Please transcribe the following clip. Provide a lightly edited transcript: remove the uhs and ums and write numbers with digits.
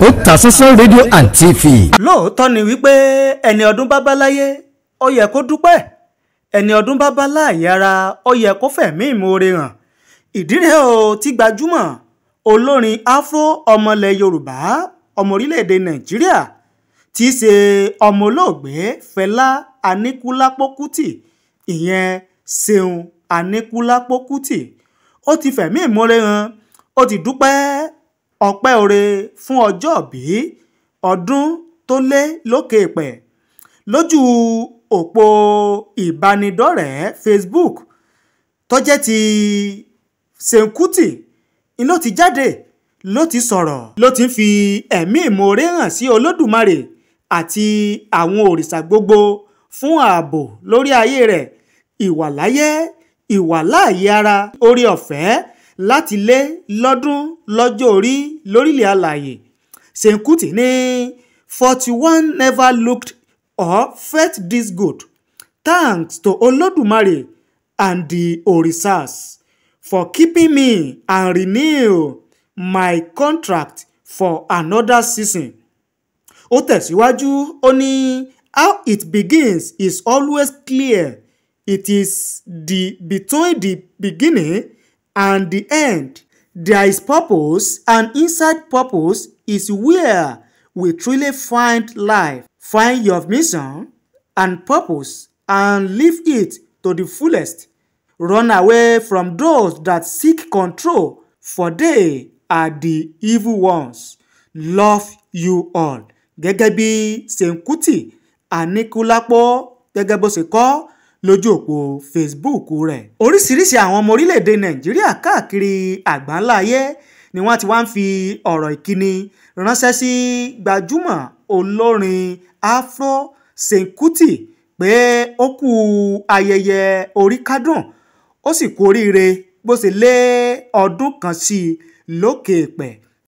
Otasansan rédíò and TV. Lóòótọ́ ni wípé ẹni ọdún bá bá láyé, ó yẹ kó dúpẹ́. Ẹni ọdún bá bá láàyè ara, ó yẹ kó fẹ̀mí ìmoore hàn. Ìdí rèé o tí gbajúmọ̀ olórin afro ọmọlẹ̀ Yorùbá, ọmọ orílẹ̀-èdè Nàìjíríà, tí í ṣe ọmọ olóògbé Fẹlá Aníkúlápó Kútì, ìyẹn Ṣeun Aníkúlápó Kútì, ó ti fẹ̀mí ìmoore hàn, ó ti dúpẹ́ ọpẹ́ oore fún ọjọ́òbí ọdún tó lé lókè èèpẹ̀. Lójú òpó ìbánidọ́rẹ̀ẹ́ Facebook tó jẹ́ ti Ṣeun Kútì ló ti jáde, ló ti sọ̀rọ̀, ló ti ń fi ẹ̀mí ìmoore hàn sí Olódùmarè àti àwọn òrìṣà gbogbo fún ààbò lórí ayé rẹ̀, ìwàláyé, ìwàláàyè ara, oore ọ̀fẹ́ láti lé lọ́dún lọ́jọ́ orí lórílẹ̀ alààyè. Ṣeun Kútì ní 41 never looked or felt this good. Thanks to Olódùmarè and the Orishas for keeping me and renew my contract for another season. Ó tẹ̀síwájú, ó ní how it begins is always clear. It is the between the beginning and the end. There is purpose, and inside purpose is where we truly find life. Find your mission and purpose and live it to the fullest. Run away from those that seek control, for they are the evil ones. Love you all. Gẹ́gẹ́ bí Ṣeun Kútì Aníkúlápó gẹ́gẹ́ bó ṣe kọ lójú òpó Facebook rẹ̀. Oríṣiríṣi àwọn ọmọ orílẹ̀-èdè Nàìjíríà káàkiri àgbáńlá ayé ni wọ́n ti wá ń fi ọ̀rọ̀ ìkíni ránṣẹ́ sí gbajúmọ̀ olórin afro Ṣeun Kútì pé ó kú ayẹyẹ orí kádùn, ó sì kú oríire bó ṣe lé ọdún kan sí i lókè èèpẹ̀.